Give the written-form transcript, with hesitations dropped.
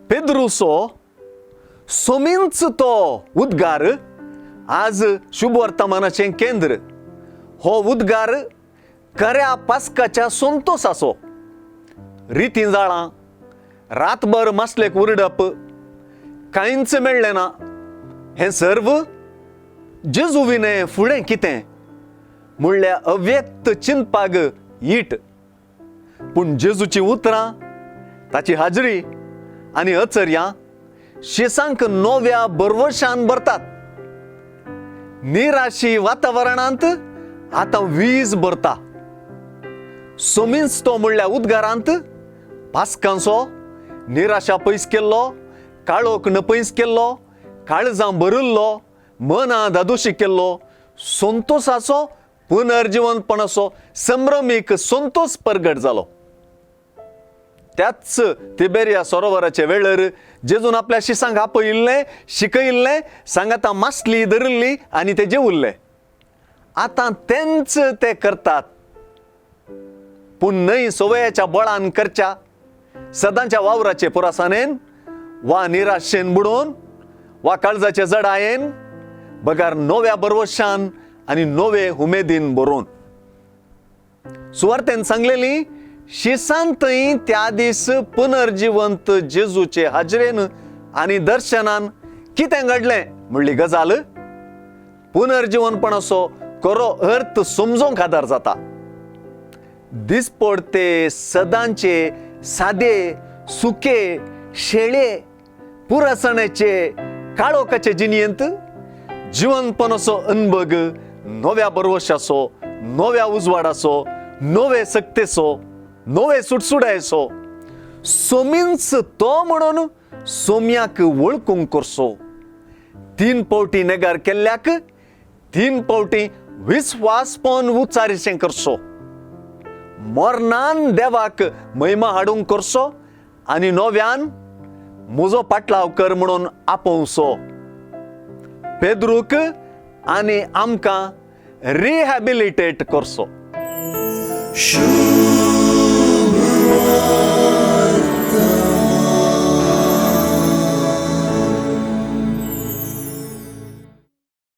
पेद्रुचो सोमींच तो उद्गार आज शुभवर्तमानाचें केंद्र. हो उद्गार खऱ्या पास्काच्या संतोसाचो. रितीं जाळां, रातभर मासलेक उरडप, कांयच मेळ्ळें ना, हें सर्व जेजू विणें फुडें कितें म्हणल्या अव्यक्त चिंतपाक ईट. पूण जेजूचीं उतरां, ताची हाजरी आनी अचर्यां शिसांक नव्या बरवशान भरतात. निराशी वातावरणांत आतां वीज भरता. सोमींच तो म्हणल्या उद्गारांत पास्कांचो निराशा पयस केल्लो, काळोख नपयस केल्लो, काळजां भरिल्लो, मनां दादोशी केल्लो संतोसाचो पुनर्जिवनपणाचो संभ्रमीक संतोस परगट जालो. त्याच तिबेरिया सरोवराचे वेळार जेजून आपल्या शिसांक आपयिल्लें, शिकयिल्लें, सांगाता मासली धरिल्ली आनी ते जेवल्ले. आतां तेंच ते करतात, पूण न्हय सवयाच्या बळान करच्या सदांच्या वावराचे पुरासानेन वा निराशेन बुडोवन वा काळजाचे जडायेन, बगार नव्या बरवशान आनी नवे उमेदीन बरोवन. सुवार्तेन सांगलेली शिसान थंय त्या दीस पुनर्जिवंत जेजूचे हाजरेन आनी दर्शनान कितें घडलें म्हणली गजाल पुनर्जिवनपणाचो खरो अर्थ समजूंक आदार जाता. दिसपडते सदांचे सादे सुके शेळे पुरसण्याचे काळोखाचे जिणयेंत जिवनपणाचो अनभग नव्या बरवशाचो, नव्या उजवाडाचो, नवे सक्तेचो, नवे सुटसुडायचो सोमींच तो म्हणून सोम्याक वळखूंक करचो. 3 पावटी नेगार केल्ल्याक 3 पावटी विस्वासपण उचारीचें करचो. मरणान देवाक महिमा हाडूंक करचो आनी नव्यान म्हजो पाटलाव कर म्हणून आपोवचो. पेद्रूक आनी आमकां रिहॅबिलिटेट करचो.